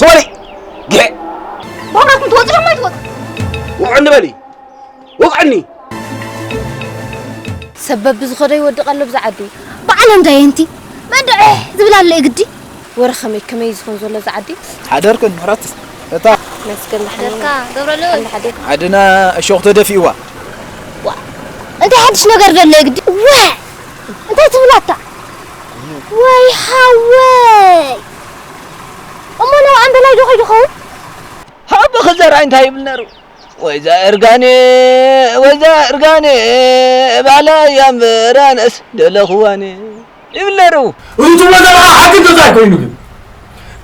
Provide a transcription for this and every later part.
ሶማሊ! ግሐ! ባራኩም ትወጽእ ዶ ማይትወጽእ? ውቕዕኒ በሊ! ውቕዕኒ! ሰብ በብዝኸዶ ይወድቕ ኣሎ ብዛ ዓዲ። በዓል እንታይ እንቲ? መድዕሕ ዝብል ኣሎ ግዲ። ወረ ከመይ ከመይ ዝኸውን ዘሎ እዛ ዓዲ? ሓደርክን ምሕረት እታ መስገን ደሓን ደርካ ኢና። ገብረልኡል። እንዳ ሓደር ዓድና እሾኽ ተደፊእዋ። ዋ፣ እንታይ ሓድሽ ነገር ዘሎ ግዲ? ወ እንታይ ትብላታ? ወይ ሓወይ! እሞ ናብ ኣምበላይ ዶ ከይዱ ኸውን? ሃቦ ክዘርኣይ እንታይ ይብል ነሩ? ወይዛ እርጋኔ፣ ወይዛ እርጋኔ፣ ባላ ያምበራነስ ደለኽዋኔ ይብል ነሩ። እዚ ትብሎ ዘለኻ ሓቂ እንተዘይ ኮይኑ ግን፣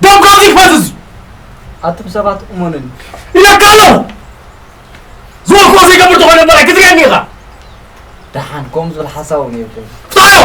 ደም ከውዚ ክፈትዝ እዩ። ኣቱም ሰባት እመኑኒ። ኢለካ ኣለኹ። ዝበልክዎ ዘይገብር ተኾይነ እምበር ኣይትዝርየኒ ኢኻ። ደሓን፣ ከምኡ ዝብል ሓሳብ እውን የብለይን። ፍታዮ!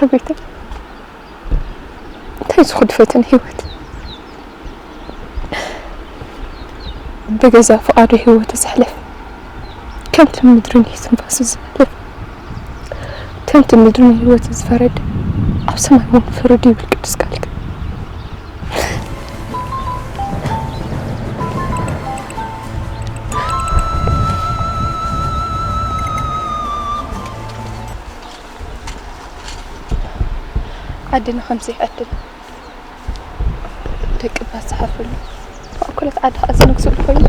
ኣቤት፣ እንታይ ዝኹድ ፈተነ ህይወት። ብገዛ ፍቓዱ ህይወቱ ዘሕለፈ፣ ከምቲ ምድርን ትንፋሱ ዝመልእ፣ ከምቲ ምድርን ህይወቱ ዝፈረደ፣ ኣብ ሰማይ እውን ፍረድ ይብል ቅዱስ ቃልካ። ዓድና ከምዚ ይዕድል። ደቂ ባት ዝሓፍርሉ ማእኮላት ዓዲ ከዓ ዝነግስሉ ኮይኑ፣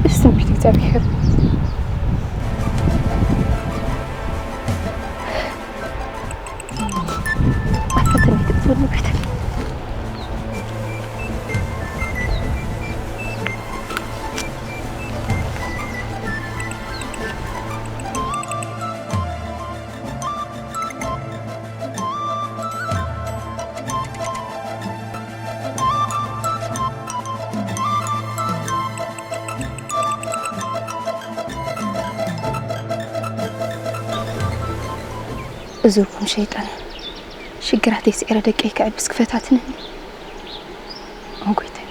ብስም ቤት እግዚኣብሔር ኣብ ፈተነ ይትእትወኒ ቤት። እዙርኩም ሸይጣን ሽግራተይ ስዒረ ደቀይ ከዕብስ ክፈታትንኒ። ኣንጎይተይ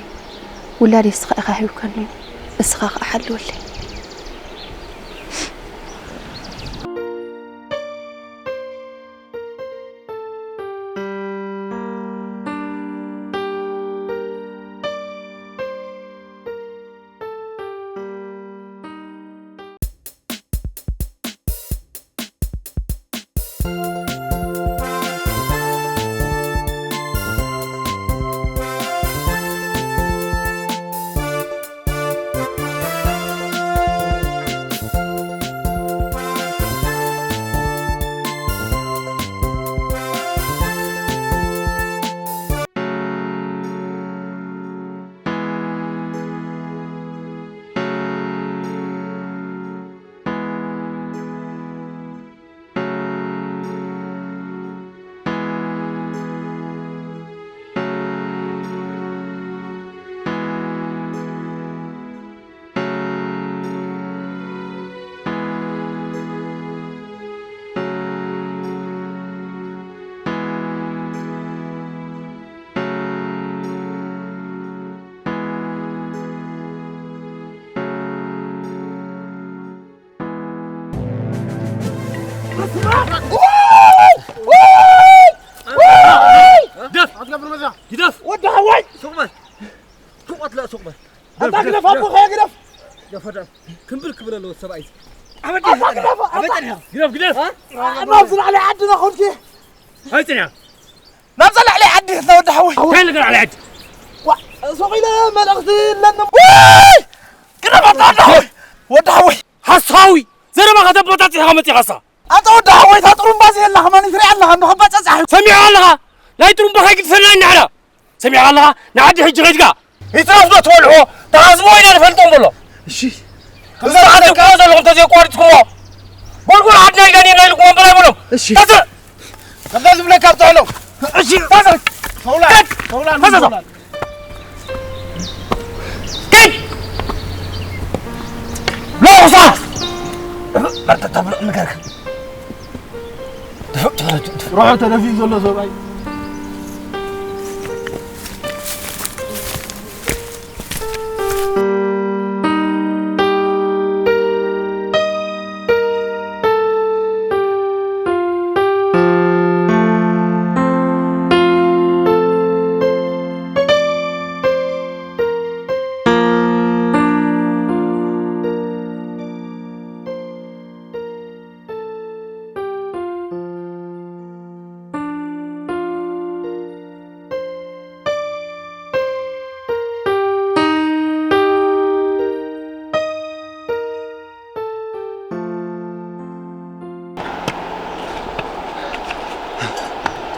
ውላድ እስኻ ኢኻ ሂብካኒ፣ እስኻ ኸዓ ሓልወለይ። ግደፍ! ኣትገብር መዛ። ግደፍ! ወዲ ሓወይ! ሱቕ በል! ሱቕ ኣትላ ሱቕ በል! ኣታ ግደፍ፣ ኣቦ ኸያ ግደፍ! ግደፍ፣ ግደፍ! ክምብል ክብል ኣለዎ ሰብኣይ። ኣታ ግደፍ! ኣታ ግደፍ! ግደፍ፣ ግደፍ! ናብ ዝለዓለ ዓድና ኾንኪ! ኣይጽንያ! ናብዛ ላዕሊ ዓዲ ሒዝና ወዲ ሓወይ። እንታይ ነገር ላዕሊ ዓዲ? ዋ፣ ሱቕ ኢለ መልእኽቲ ኣለኒ። ውይ! ግደፍ ኣታ ወዲ ሓወይ። ወዲ ሓወይ። ሓሳዊ! ዘረባ ከተባጻጽሕ ኢኻ መጺኻሳ። ኣታ ወዲ ሓወይ፣ እታ ጥሩምባ እዚኣ ኣላ ከማን ትሪኣ ኣለኻ፣ እንዶ ከባጻጽሕ። ሰሚዕኻ ኣለኻ? ናይ ጥሩምባ ከይግድፈልና ኢና ንሕና። ሰሚዕኻ ኣለኻ? ንዓዲ ሕጂ ከይድካ። ይትረፍ ዶ ትበልዕዎ? ተሃዝሞ ኢና ንፈልጦም በሎ። እሺ። እዚ ተሓዘብክዎ ዘለኹም ተዘይቋሪጽኩሞ። ጎልጎል ዓድና ኢልና ኔርና ኢልኩም ወንበር ኣይበሎም። እሺ። ተዘ-፣ ከምዛ ዝብለካ ኣብትሕሎም። እሺ። ተዘ-፣ ሰውላ፣ ከድ-፣ ሰውላ፣ ተዘ-፣ ሰውላ። ከድ-፣ ሎቑሳ! መርጠ ተብሎ ንገርካ። ርሑ ተደፊኡ ዘሎ ሰብኣይ።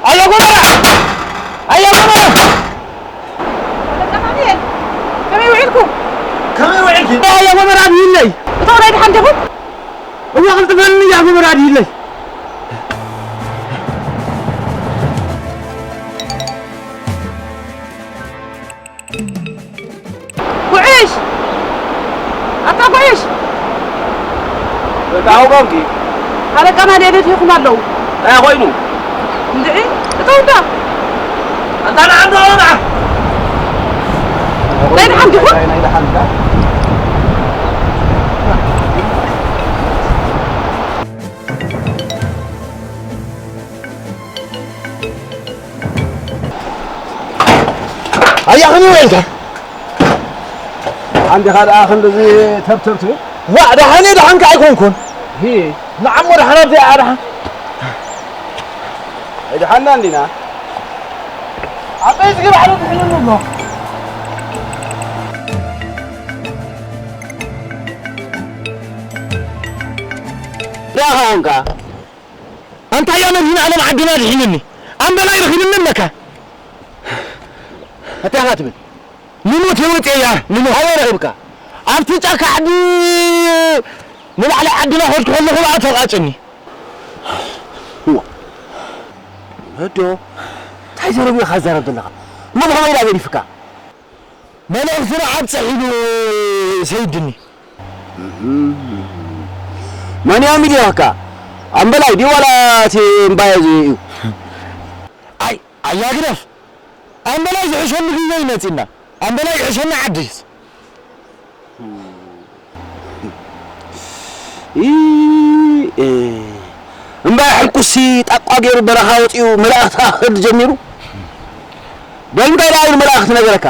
ኣያ ጎመራ! ኣያ ጎመራ! ኣለቃ ማኑኤል፣ ከመይ ውዒልኩም? ከመይ ውዒልኪ? ኣያ ጎመራ ኣብይለይ! እታ ወዳይ ደሓን ዲኹም? እዋ፣ ቅልጥፈኒ፣ ኣያ ጎመራ ኣብይለይ! ጉዕሽ! ኣታ ጉዕሽ! በቃ ኣውቃምኪ። ኣለቃ ማኑኤል የድልይኹም ኣለዉ። እንታይ ኮይኑ? እንድዒ፣ እተው እንዳ። ኣንታ ንዓ እንዶ ንዓ። ናይ ደሓን ዲኹም? ናይ ደሓን እንዳ። ኣያ ኸመይ ውዒልካ? ኣንዲኻ ደኣ ክንድዚ ተብተብ ትብል? ዋእ፣ ደሓን እየ፣ ደሓንካ ኣይኮንኩን። ሂ። ንዓሞ ደሓን ኣብዚኣ ደሓን። ኣይደሓንና እንዲና። ዓበይ ዝግባዕ ዶ ድሕንኑ ኣሎ? ደኣ ኸ ኾንካ? ኣንታ እያ መድህን ዓለም ዓድና ድሒንኒ። ኣምበላይ ረኺብኒ ኣለካ። እንታይ ኢኻ ትብል? ንሞት የወፅየያ፣ ንሞት። ኣበይ ረኺብካ? ኣብቲ ጫካ ዓዲ ንላዕሊ ዓድና ከድኩ ከለኹ ደኣ ተቓጭኒ። እዋ። ወዶ፣ እንታይ ዘረብ ኢኻ ትዛረብ ዘለኻ? እሞ ብኸመይ ደኣ ገዲፍካ? መልእኽቲ ንዓብ ጸሒሉ ሰይድኒ። መን እያ ሚድያኻ? ኣምበላይ ድዩ ዋላ እቲ እምባየ እዚ እዩ? ኣይ፣ ኣያ ግደፍ። ኣምበላይ ዝሕሸሉ ግዜ እዩ መጺና። ኣምበላይ ይሕሸና ዓዲስ። ኢ-፣ እ፣ እምባየ ሕልኩሲ ጣቋ ገይሩ በረኻ ወጺኡ መላእኽቲ ክኸድ ጀሚሩ። በል እንታይ ደኣ ኢሉ መላእኽቲ ነገረካ?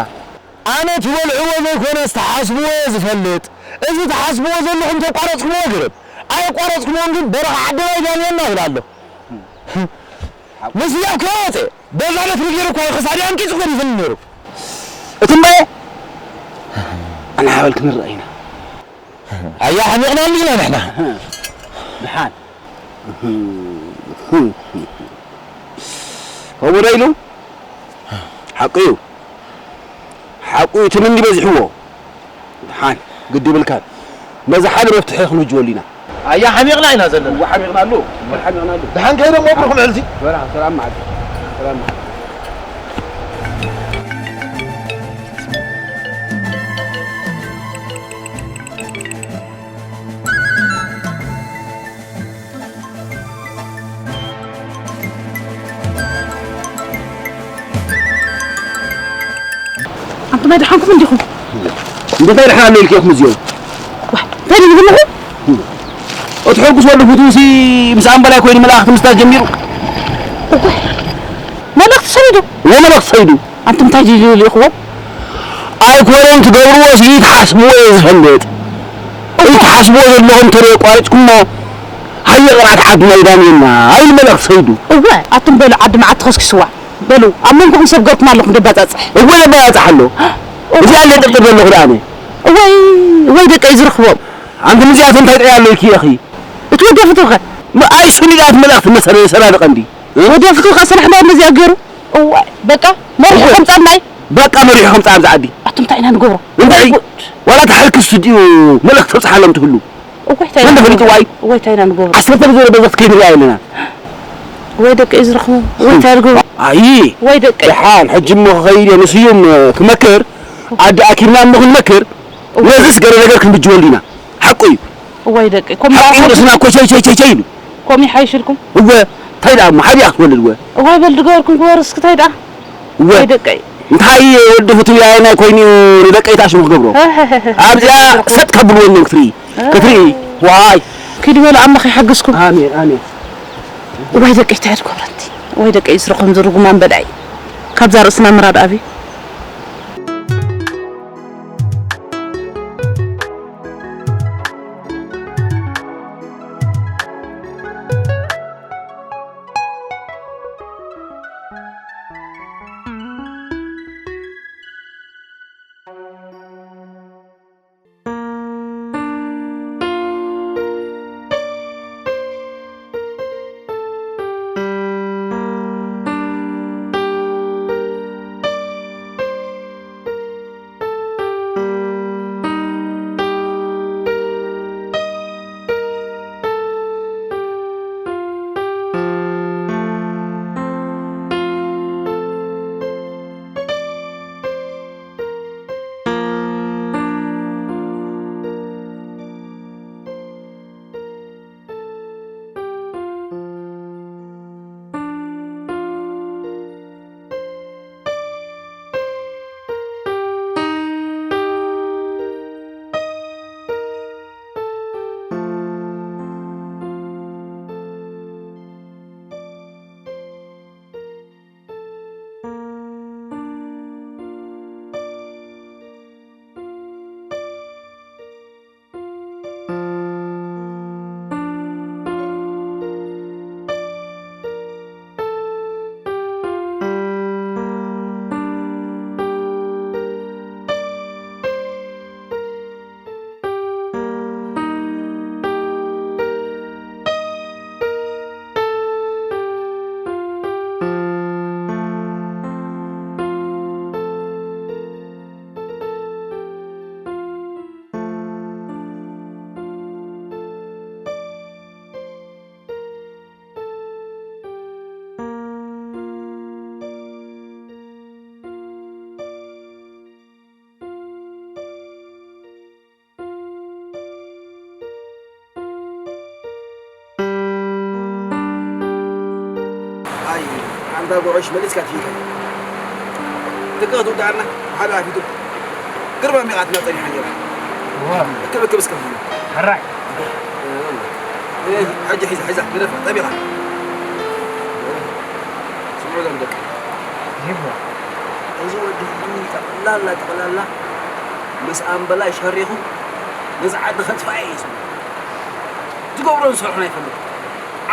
ኣነ ትበልዕዎ ዘይኮነስ ትሓስብዎ እየ ዝፈልጥ። እዚ ትሓስብዎ ዘለኹም ተቋረጽኩምዎ ግርም። ኣየቋረጽኩምዎን ግን በረኻ ዓደባይ ዳንየና እብል ኣሎ። ምስ ያብ ከወፀ በዛ ዕለት ንገይሩ እኳ እዩ ክሳድ ኣንቂጹ ገዲፍኒ ነይሩ። እቲ እምባየ ኣናበል ክንረአ ኢና። ኣያ ሓሚቕና እንዲና ንሕና። ደሓን። ከምኡ ዶ ኢሉ? ሓቁ እዩ። ሓቁ እዩ፣ ትም እንዲ በዚሕዎ። ደሓን፣ ግዲ ይብልካን። ነዚ ሓደ መፍትሒ ክንብጅወሉ ኢና። ኣያ ሓሚቕና ኢና ዘለና። እዋ፣ ሓሚቕና ኣሎ። ሓሚቕና ኣሎ። ደሓን ከይዶም ወብርኹም ዕልቲ። በራ፣ ሰላም መዓልቲ። ሰላም መዓልቲ። ኣንቱም ኣይደሓንኩም እንዲኹም? እንዴት ኣይደሓን ኣሎ ኢልኪ ኢኹም እዚኦም? ዋይ፣ እንታይ ድዩ ዝብልኹም? እቲ ሕርኩስ ወዲ ፍትውሲ ምስ ኣምበላይ ኮይኑ መላእኽቲ ምስታት ጀሚሩ። እኮ፣ መልእኽቲ ሰይዱ? እዎ፣ መልእኽቲ ሰይዱ። ኣንቱም እንታይ ድዩ ልኢኽዎም? ኣይኮነን ትገብርዎ፣ እዚ ትሓስብዎ እየ ዝፈልጥ። እዚ ትሓስብዎ ዘለኹም ተደይ ኣቋሪጽኩሞ፣ ሃየ ቅርዓት ሓድና ይዳንየና፣ ኣይል መልእኽቲ ሰይዱ። እወ፣ ኣቱም በሉ ዓዲ መዓት ተኸስኪስዋ። በሉ፣ ኣብ መንጎኹም ሰብ ገርኩም ኣለኹም ደባጻጽሕ። እወ፣ ደባጻጽሕ ኣሎ። እወ። እዚኣ እንደ ጥርጥር ዘለኹ ደኣ ኣነ። እወይ፣ እወይ ደቀይ ዝረኽቦም። ኣንቲ ምስዚኣቶም እንታይ ጥዕያ ኣሎ ኢልኪ ኢኺ? እቲ ወዲ ፍትውኸ? ም-፣ ኣይ፣ እሱ ንዳት መልእኽቲ መሰረ-፣ ሰራርቐ እንዲ። እ? ወዲ ፍትውኸ ስራሕ እንዳ እንደዚኣ ገይሩ? እዋይ፣ በቃ፣ መሪሑ እወ። ከምጻልና እዩ። በቃ፣ መሪሑ ከምጻ ኣብዚ ዓዲ። ኣቱም እንታይ ኢና ንገብሮ? እንታይ? ጉድ። ዋላ ተሓልክስ ድዩ መልእኽቲ ተብጽሓሎም ትህሉ? እወ፣ እንታይ መን ኢና ንፈልጥ ንገብሮ? ዋይ? እወ፣ እንታይ ኢና ንገብሮ? ዓሰርተ ግዜ በዘኽት ከይንሪኣ የለና። ወይ ደቂ እዩ ዝረኽቡ፣ ወይ እንታይ ንገብሮ? ኣይ። ወይ ደቂ። ደሓን፣ ሕጂ እሞ ክኸይድ እየ፣ ንስዩም ክመክር፣ ዓዲ ኣኪብና እሞ ክንመክር፣ እወ። ነዝስ ገለ ነገር ክንብጅወሉ ኢና። ሓቁ እዩ። እዋይ ደቀይ፣ ከምኡ ሓቁ እዩ፣ ደኣ ርእስና እኮ ቸይ፣ ቸይ፣ ቸይ፣ ቸይ ኢሉ። ከምኡ ይሓይሽልኩም። እወ፣ እንታይ ደኣ እሞ፣ ሓዲኣ ክትወልድ እወ። እዋይ በል ድገበርኩም፣ ግበሩ እስኪ፣ እንታይ ደኣ? እወ። ወይ ደቀይ። እንታይ ወዲ ፍትውያይ ናይ ኮይኑ እዩ ንደቀይ ታሽሙ ክገብሮ? ኣብዚኣ ሰጥ ከብልዎ እዮም ክትርኢ። ክትርኢ። ዋይ። ኪዱ በሉ፣ ኣምላኽ ይሓግዝኩም። ኣሜን፣ ኣሜን። እዋይ ደቀይ፣ እንታይ ድገብረቲ? እዋይ ደቀይ፣ ዝረኹም ዝርጉማን በዳይ። ካብዛ ርእስና ምራድ ኣብዩ። ኣንታ ጉዕሽ መሊስካ ትሂድ። ደቂ ክትውድኣና ሓደ ኣፊቱ ግርማ ሚቓትና ጸኒሓ ነይራ። እዋ። እክብ እክብ እስከ ትብሉ። ሕራይ። እ፣ ሕጂ ሒዛ፣ ሒዛ፣ ግደፋ፣ ጠቢቓ። ስምዑ ዞም ደቂ። ይግባ። እዚ ወዲ ህዝቢ ጠቕላላ፣ ጠቕላላ ምስ ኣምበላይ ሸሪኹ ነዚ ዓዲ ከጥፍኣ እየ ዝብል። ዝገብሮ ዝሰርሖን ኣይፈልጥ።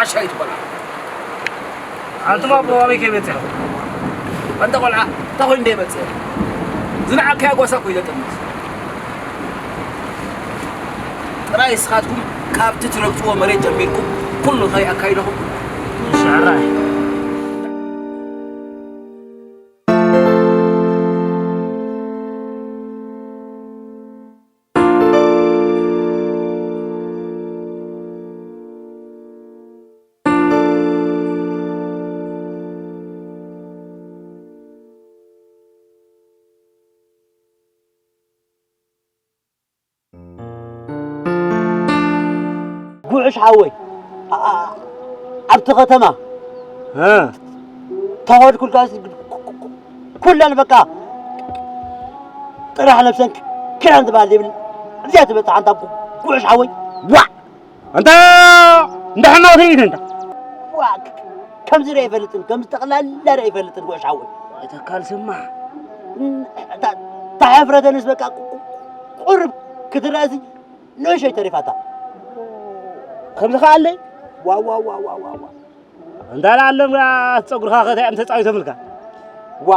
ዓሻ እዩ ትበልዓ። ኣንቱም ኣቦ ኣበይ ከይመጽእ? ኣንታ ቆልዓ፣ እንታይ ኮይኑ ደይመጽእ? ዝነዓቅካዮ ጓሳ እኮ እዩ ዘጠምት። ጥራይ ንስኻትኩም ካብቲ ትረግጽዎ መሬት ጀሚርኩም ኩሉ እንታይ ኣካይደኹም? እሺ፣ ሕራይ። ጉዕሽ ሓወይ፣ ኣ-፣ ኣ-፣ ኣብቲ ከተማ እ። ተኸድኩልካ ሲ-፣ ኩለን በቃ ጥራሕ ነብሰን ክዳን ዝበሃል ዘይብለን እዚኣ ትበጽሕ ኣንታ ጉ-፣ ጉዕሽ ሓወይ። ዋዕ! ኣንታ እንዳ ሕማቕ ትርኢት ኣንታ። ዋዕ! ከምዚ ርአ ኣይፈልጥን፣ ከምዚ ጠቕላላ ርአ ኣይፈልጥን ጉዕሽ ሓወይ። እታ ካልስማ። እታ፣ እታ ሕፍረተንስ በቃ ቁ-፣ ቁ-፣ ቁርብ ክትረአሲ ንእሽተይ ተሪፋታ። ከምዚ ከኣለይ? ዋ፣ ዋ፣ ዋ። እንዳ ለኣለም ጸጉርኻ ከ እንታይ እዮም ተጻዊቶምልካ? ዋ፣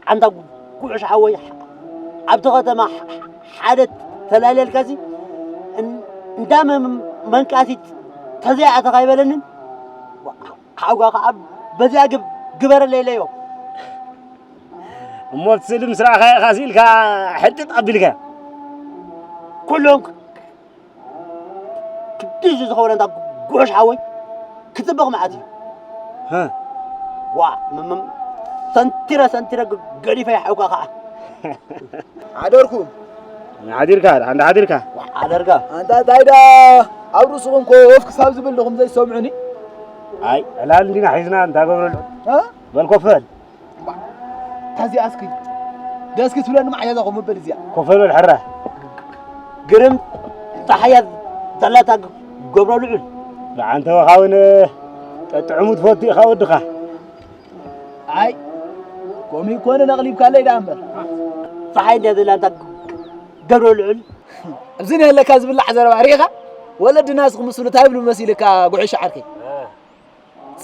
ኣንታ ጉዕሽ ሓወይ፣ ኣብቲ ከተማ ሓደ ተላለልካሲ እን-፣ እንዳ መ-፣ መንቃሲት ተዘይኣተኻ ኣይበለንን? ዋ፣ ሓውካ ኸዓ በዚኣ ግብ-፣ ግበረለይ ኢለዮ። እሞ እቲ ስእሊ ምስ ረኣኻዮ ኢኻ ስኢልካ ሕጥጥ ኣቢልካ። ኩሎም ክ-፣ ክድዚ ዝኸውን ኣንታ ጉዕሽ ሓወይ ክጽብቕ መዓት እዩ። ሀ። ዋ፣ ም-፣ ም-፣ ሰንቲረ፣ ሰንቲረ ግ-፣ ገዲፈ ይሓውካ ኸዓ። ሓደርኩም። ሓዲርካ፣ ሓንዳ ሓዲርካ። ዋ፣ ሓደርካ። ኣንታ እንታይ ዳ ኣብ ርእስኹም ኮፍ ክሳብ ዝብል ዲኹም ዘይሰምዑኒ? ኣይ፣ ዕላል እንዲና ሒዝና እንታ ገብረሉ። እ? በል ኮፍ በል። ታዚኣ እስኪ ደስኪ ትብለኒ መዓያ እዛ ኮፍ መበል እዚኣ። ኮፍ በል ሕራ። ግርም ጸሓያ ዘላታ ገብረ ልዑል። ንዓንተ ወኻውን ጠጥዕሙ ትፈቱ ኢኻ ወድኻ። ኣይ፣ ኮሚ ኮነ ነቕሊብካለይ ደኣ እምበር። ጸሓይ እንድያ ዘላ ኣንታ ገብረ ልዑል። ኣብዚ ንህለካ ዝብላዕ ዘረባ ርኢኻ? ወለድና እስኺ ምስሉ እንታይ ይብሉ መሲልካ ጉዕሽ ዓርከይ?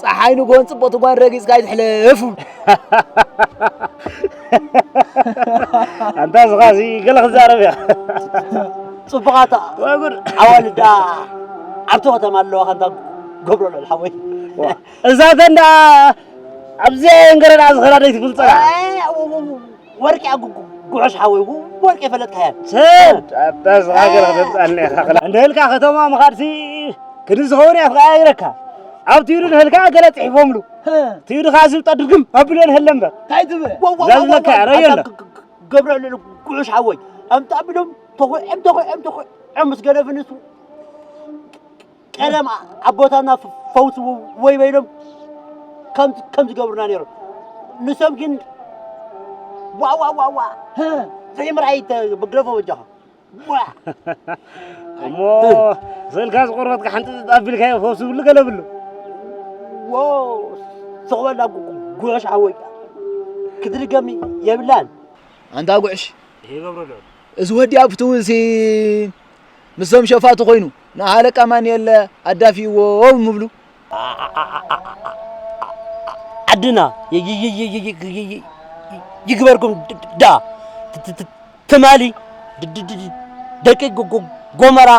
ጸሓይ ንግሆን ጽብቕቲ ጓል ረጊጽካ ኣይትሕለፍ። ኣንታ እስኻሲ ገለ ክዛረብ እያ። ጽቡቓት ወጉድ። ኣዋልድ ደኣ ኣብቲ ከተማ ኣለዋ፣ ከምታ ገብረ ልዑል ሓወይ። ዋ፣ እዛ ተን ደኣ ኣብዚ የንገረ ደኣ ዝኸዳ ደይትብል ጸራ። ኣይ፣ ወርቂ ኣጉ-፣ ጉ-፣ ጉዕሽ ሓወይ፣ ወርቂ የፈለጥካያ። ሰብ፣ ኣታ እስኻ ገለ ክትምጻኒ ኢኻ። እንድህልካ ከተማ ምኻድሲ ክንዲ ዝኸውን እያ ትቐያይረካ። ኣብቲ ኢዱ ንህልካ ገለ ጽሒፎምሉ። ህ። እቲ ኢዱ ኸኣ ዝብጠ ድርግም ኣቢሉ ንህለ እምበር። እንታይ ትብል? ዋው፣ ዋው፣ እዛ ዋው፣ ዝብለካ ዋው፣ ረዮ ኣታ ኣሎ። ግ-፣ ግ-፣ ገብረ ልዑል ጉዕሽ ሓወይ። ኣምጣ ኣቢሎም ተኹዖም፣ ተኹዖም፣ ተኹዖም ምስ ገደፉ ንሱ ቀደም ኣቦታትና ፈውሲ ወይ በይኖም ከም፣ ከም ዝገብሩና ነይሮም። ንሶም ግን ዋ፣ ዋ፣ ዋ፣ ዋ፣ ህ፣ ዘይምርኣይ ተ-፣ ግደፎ በጃኻ። ዋ። እሞ ስእልካ ዝቆርበትካ ሓንቲ ኣቢልካዮ ፈውሲ ብሉ ገለ ብሉ። ዎ፣ ስቕ በል ጉ-፣ ጉዕሽ ሓወይ። ክትድገም የብላን። ኣንታ ጉዕሽ። ይሄ ገብረ ልዑል። እዚ ወዲ ኣብቲ ውሲ ምስዞም ሸፋቱ ኮይኑ ንሃለቃ ማንኤል ኣዳፊእዎ ምብሉ። ዓድና ይ-፣ ይ-፣ ይ-፣ ይግበርኩም ድ-፣ ዳ። ት-፣ ት-፣ ት-፣ ትማሊ ድ-፣ ድ-፣ ድ-፣ ድ-፣ ደቂ ጎ-፣ ጎ-፣ ጎመራ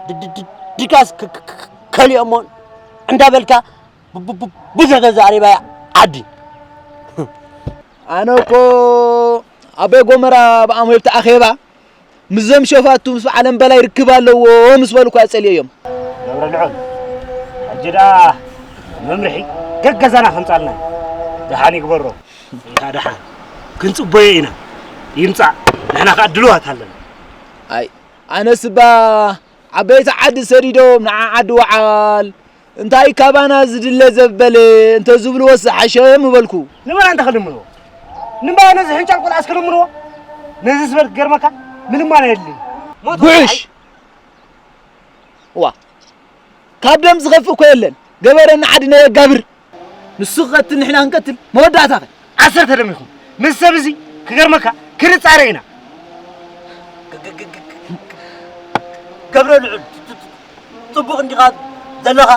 ድ-፣ ድ-፣ ድ-፣ ድቃስ ከ-፣ ከ-፣ ከ-፣ ከሊኦሞ እንዳበልካ ብ-፣ ብ-፣ ብ-፣ ብዙሕ ተዛሪባ እያ ዓዲ። ኣነ እኮ ኣቦይ ጎመራ ብኣሞ ኣብቲ ኣኼባ ምስዞም ሸፋቱ ምስ በዓል ኣምበላይ ርክብ ኣለዎ ምስ በሉ እኳ ጸልየዮም። ገብረ ልዑል፣ ሕጂ ደኣ መምርሒ ገገዛና ከምጻልና እዩ። ደሓን ይግበሮ። እንታ ደሓን ክንጽበዮ ኢና። ይምጻእ፣ ንሕና ከኣ ድልዋት ኣለና። ኣይ፣ ኣነስ እባ ዓበይቲ ዓዲ ሰዲዶም ንዓ ዓዲ ወዓል እንታይ ካባና ዝድለ ዘበለ እንተ ዝብልዎስ ዝሓሸ ምበልኩ። ንመን እንተ ክልምንዎ? ንመን ነዚ ሕንጫል ቆልዓስ ክልምንዎ? ነዚ ስበር ክገርመካ ምልማን ኣየድልን። ሞት ጉዕሽ! ዋ፣ ካብ ደም ዝኸፍእ እኮ የለን። ገበረ ንዓዲ ናይ ኣጋብር። ንሱ ክቐትል ንሕና ክንቀትል መወዳእታ ኸ? ዓሰርተ ደም ኢኹም። ምስ ሰብ እዚ ክገርመካ ክንጻረ ኢና። ገብረ ልዑል፣ ጽቡቕ እንዲኻ ዘለኻ?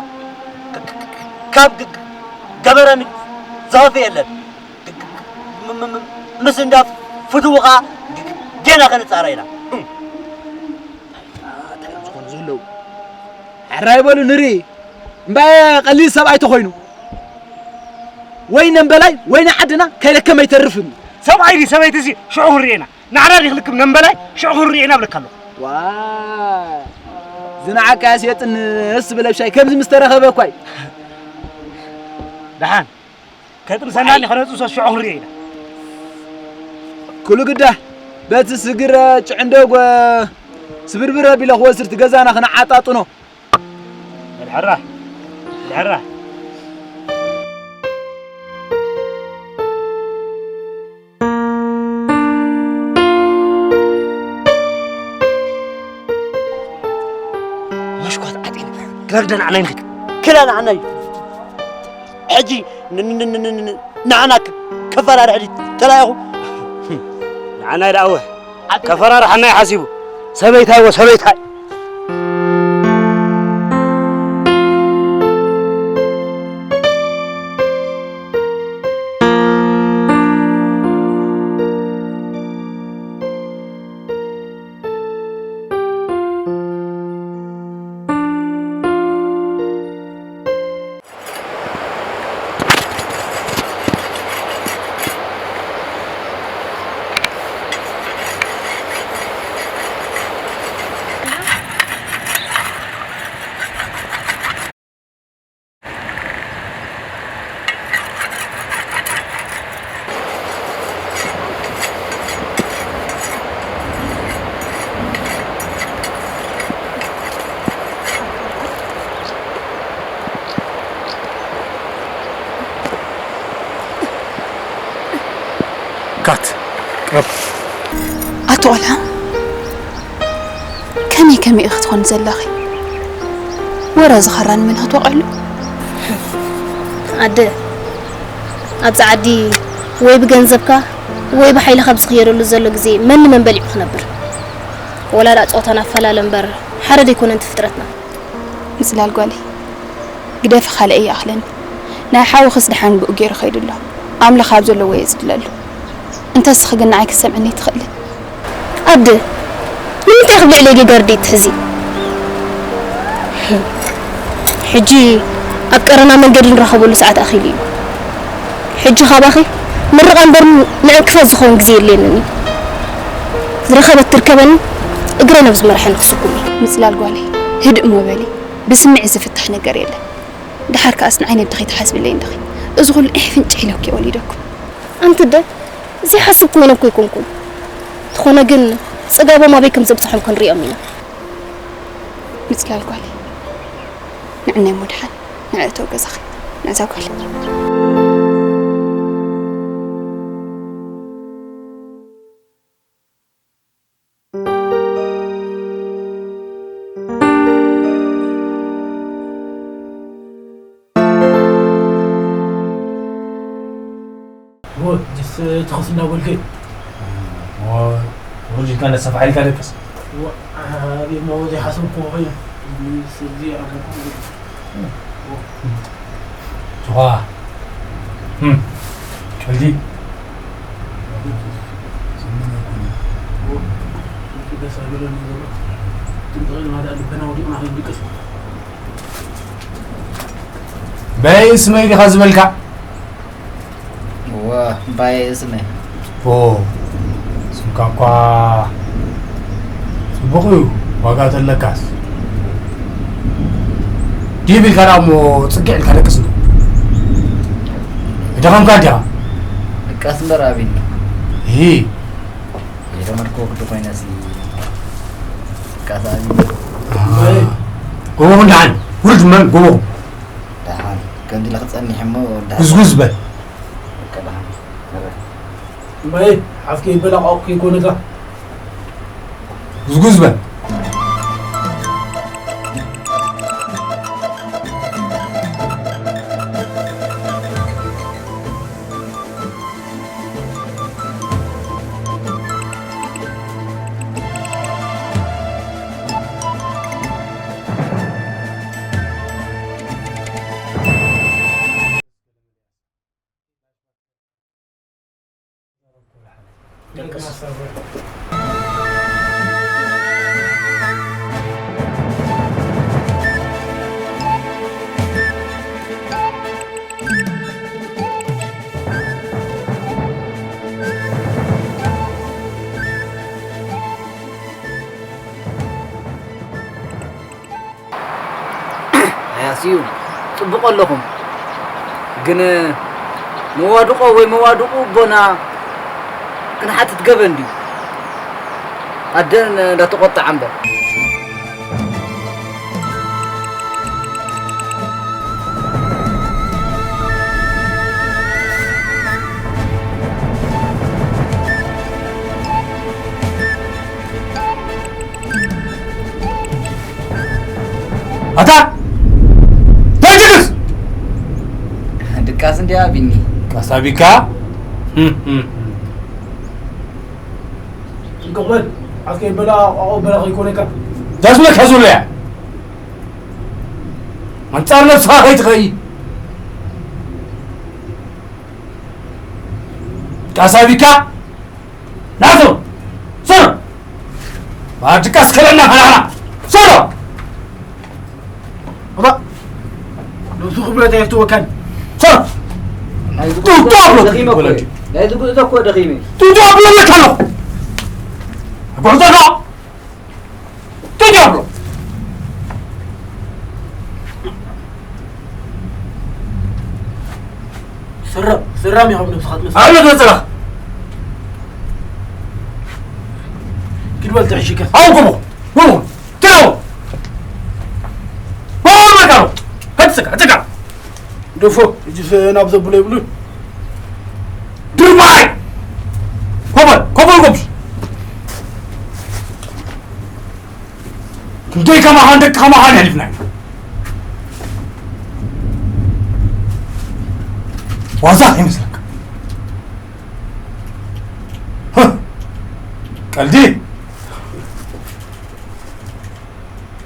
ካብ ገበረ ዝኸፍእ የለን። ም-፣ ም-፣ ም-፣ ምስ እንዳ ፍትውኻ ጌና ክንጻረ ኢና። እንታይ እዮም ዝኾኑ ዘለዉ? ሕራይ በሉ ንርኢ። እምበኣየ ቀሊል ሰብኣይ ተኾይኑ ወይ ነምበላይ ወይ ንዓድና ከይለከመ ኣይተርፍን። ሰብኣይ ድዩ ሰበይቲ እዚ ሽዑ ክንርኢ ኢና። ንዓና ድዩ ክልክም ነምበላይ ሽዑ ክንርኢ ኢና እብለካ ኣለኹ። ዋ፣ ዝነዓካያስ የጥንስ ብለብሻይ ከምዚ ምስ ተረኸበ እኳይ። ደሓን ከጥንሰና ከነጽሶ ሽዑ ክንርኢ ኢና። ኩሉ ግዳ በቲ ስግረ ጭዕንደጎ ስብርብር ኣቢለ ክወስድ እቲ ገዛና ክነዓጣጥኖ። መድሓራ፣ መድሓራ። መሽኳት ዓጢን ክረግደን ዓናይ ንኽድ። ክላ ንዓናይ። ሕጂ ን-፣ ን-፣ ን-፣ ን-፣ ን-፣ ንዓና ክ-፣ ከፈራርሕ ድዩ ተላኢኹ? ንዓናይ ደኣ እወ። ከፈራርሓና እዩ ሓሲቡ። ሰበይታይ እወ፣ ሰበይታይ። ካት፣ ቅረብ። ኣቶ ቆልዓ፣ ከመይ ከመይ ኢኺ ትኾኒ ዘለኺ? ወረ ዝኸራን መን ክትወቕዕሉ? ኣደ፣ ኣብዚ ዓዲ ወይ ብገንዘብካ ወይ ብሓይልኻ ኣብ ዝኽየደሉ ዘሎ ግዜ መን ንመን በሊዑ ክነብር? ወላ ደኣ ጾታና ኣፈላለ እምበር ሓደ ደይኮነን እቲ ፍጥረትና። ምጽላል ጓለይ፣ ግደፊ ካልእ ኣይኣኽለኒ። ናይ ሓውኽስ ደሓን ብኡ ገይሩ ከይዱ ኣሎ። ኣምላኽ ኣብ ዘለዎ የጽድለሉ። እንተ እስኺ ግን ንዓይ ክትሰምዕኒ ኣይትኽእልን። ኣደ፣ ንምንታይ ኢኺ ኣብ ልዕለይ ጌጋ ርድኢት ትሕዚ? ሕጂ ኣብ ቀረና መንገዲ ንራኸበሉ ሰዓት ኣኺሉ እዩ። ሕጂ ካባኺ ምርቓ እምበር ንዕንክፈት ዝኸውን ግዜ የድልየንን እዩ። ዝረኸበት ትርከበኒ፣ እግረይ ናብ ዝመርሐኒ ክስጉም እየ። ምጽላል ጓለይ፣ ህድእ እሞ በሊ። ብስምዒት ዝፍታሕ ነገር የለን። ደሓር ከኣስ ንዓይ ነዲ ከይትሓስብለይ እንዲኺ። እዚ ኩሉ ዒሕ ፍንጭሕ ኢለኪ ወሊደኩም። ኣንቲ ኣደ፣ ዘይሓስብ ኮይነ እኮ ኣይኮንኩን። እንተኾነ ግን ጽጋቦም ኣበይ ከም ዘብጽሖም ክንሪኦም ኢና። ምጽላል ጓለይ፣ ንዕናይ እሞ ደሓን ንዕእተው ገዛኺ። ንዕዛ ጓለይ። ዎ፣ ጅስ ትኸስ እንዳበልከ። ዎ፣ ሮጅካ ነሰፋ ሓይልካ ደቅስ። ዎ፣ ኣቤት ሞ ዘይሓሰብኩ ኾይነ። ስዚ ኣቦኩም። ዋ። እም። ቀልዲ። በይ ስመይ ዲኻ ዝበልካ? እወ፣ እምባየ ስመይ። ኦ፣ ስምካ እኳ ጽቡቕ እዩ፣ ዋጋ ተለካስ። ዲብ ኢልካ ደኣ እሞ ጽግዕ ኢልካ ደቅስ እንዶ። ደኸምካ ዲኻ? ድቃስ እምበር ኣቢኒ። እሂ። የደመድኮ ክዱ ኮይነሲ ድቃስ ኣቢኒ። ኣሃ። ጎቦኹም ደሓን፣ ውርድ መን ጎቦኹም። ከምዚ ኢለ ክጸንሕ እሞ ወዳ ጉዝጉዝ በል። በቃ ደሓን። እምበይ፣ ሓፍከይ ይበላቕ ኣቑሑ ይኮነካ። ጉዝጉዝ በል። ኣያ ስዩም፣ ጽቡቕ ኣለኹም። ግን መዋድቖ ወይ መዋድቑ ኣቦና ክንሓትት ገበን ድዩ? ኣደ እንዳተቖጥዓ እምበር። ኣታ! ተንጅልስ! ድቃስ እንዲያ ቢኒ። ቃሳቢካ? እንቅቕበል፣ ኣስከ ይበላ፣ ኣቆ በላ ከይኮነካ። ዛዝመ ከዙለያ። ኣንጻር ነብስኻ ከይትኸኢ። ቃሳቢካ? ናቱ! ሶሮ! ባድቃስ ከለና ከላና! ሶሮ! ኣባ! ነብሱ ክብረት ኣይፍትወካን። ሶሮ! ናይ ዝጉ-፣ ጡብ፣ ጡብ ኣብሎ! ደኺመ እኮ እየ። ናይ ዝጉ-፣ እዞ እኮ ደኺመ። ጡብ፣ ጡብ ኣብሎ! መታሎ! ጉዕዞ ዶ! ጡብ፣ ጡብ ኣብሎ! ስረ-፣ ስራም ኢኹም ነብስኻ ትመስል። ኣነ ተጸረኽ። ኪድ በል ትሕሽከ። ኣው፣ ቁሙ፣ ቁሙ፣ ትለው። ቁሙ፣ መካሩ። ከትስካ፣ ትካ። ደፎ፣ እጅስ ናብ ዘብሎ ይብሉ። ድርባይ! ኮበል፣ ኮበል፣ ኮበል። ክንደይ ከማኻን ደቂ ከማኻን የሕሊፍና ኢና። ዋዛ ይመስለካ? ህህ! ቀልዲ!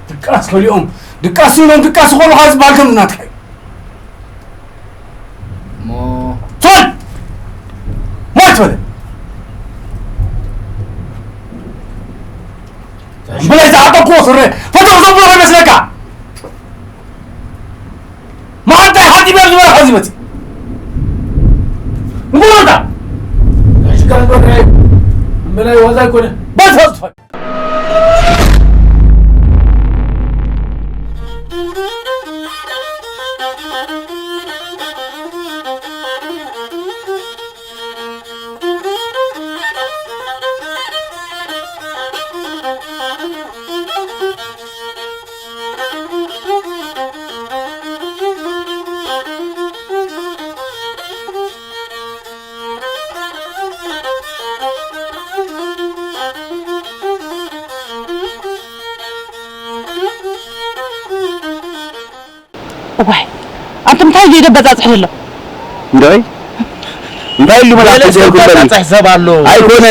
ድቃስ ከሊኦም፣ ድቃስ ኢሎም ድቃስ ይኾኑኻ ዝበሃል ከም ናትካ እዩ። እሞ ሶል! ሞት በለ! እምበለይ ዝዓጠቅዎ ስረ ፈተኽ ዘብሎ ይመስለካ? መዓንጣይ ሓጺበ ዝበለ ኸዚ መጽእ። እንጎሎታ! ሽጋን በራይ እምበላይ ዋዛ ኣይኮነ። በል ተስፋ! እዋይ፣ ኣንተ እንታይ ኢሉ ይደበጻጽሕ ዘሎ? እንዶይ፣ እንታይ ኢሉ መላእክት ገለ ሰብ ዘይብሉ? በጻጽሕ ሰብ ኣሎ። ኣይኮነን።